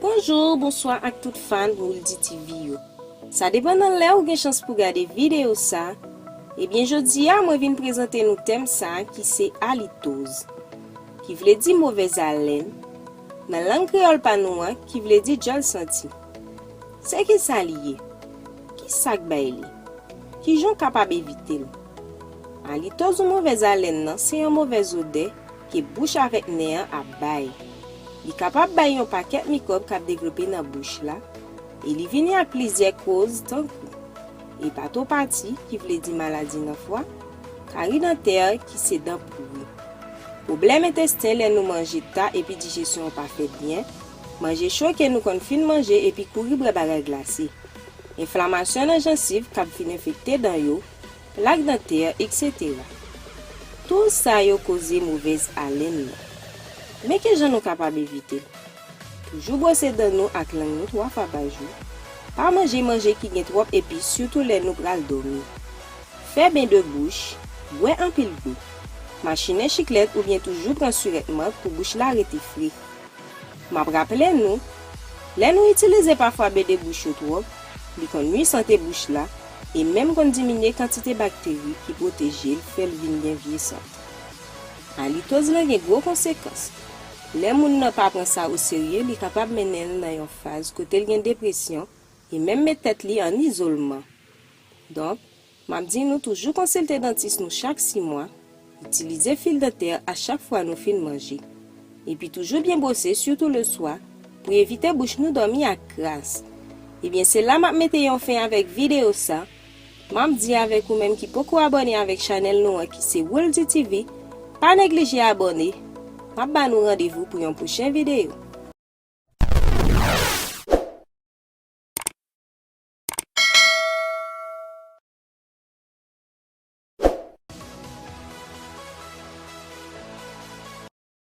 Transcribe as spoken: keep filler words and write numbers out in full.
Bonjou, bonswa ak tout fan Wildy T V yo. Sa depann nan lè ou gen chans pou gade videyo sa. Ebyen, jodi a, mwen vin prezante nou tèm sa ki se alitoz, ki vle di movèz alèn. Nan lang kreyòl pa nou an, ki vle di djòl santi. Se ki sa li ye? Ki sa k bay li? Ki jan w kapab evite l? Alitoz ou movèz alèn nan se yon movèz odè ke bouch avèk nen an ap bay. Li kapab bay yon pakèt mikwòb k ap devlope nan bouch la, e li vini ak plizyè koz tankou epatopati, ki vle di maladi nan fwa, kari dantè, ki se dan pouri, pwoblèm entesten lè nou manje ta epi dijesyon an pa fèt byen, manje cho ke nou konn fin manje epi kouri bwè bagay glase, enflamasyon nan jansiv k ap vin enfekte dan yo, plak dantè, etsetera. Tou sa yo koze movèz alèn nan. Men ki jan nou kapab evite l? Toujou bwose dan nou ak lang nou twa fwa pa jou. Pa manje manje ki gen twòp epis, sitou lè nou pral dòmi. Fè ben de bouch, bwè anpil dlo. Machinen chiklèt oubyen toujou pran sirèt mant pou bouch la rete fre. M ap raple nou, lè nou itilize pafwa ben de bouch yo twòp, li konn nwi sante bouch la, e menm konn diminye kantite bakteri ki pwoteje l, fè l vin gen vye sant. Alitoz lan gen gwo konsekans. Lè moun nan pa pran sa oserye, li kapab mennen l nan yon faz kote l gen depresyon e menm met tèt li an izolman. Donk, m ap di nou toujou konsilte dantis nou chak sis mwa, itilize fil dantè a chak fwa nou fin manje. Epi toujou byen bwose, sitou leswa, pou evite bouch nou dòmi ak kras. Ebyen, se la m ap mete yon fen avèk videyo sa. M ap di avèk ou menm ki poko abòne avèk chanèl nou an ki se Wildy T V, pa neglije abòne. M ap ba nou randevou pou yon pwochen videyo.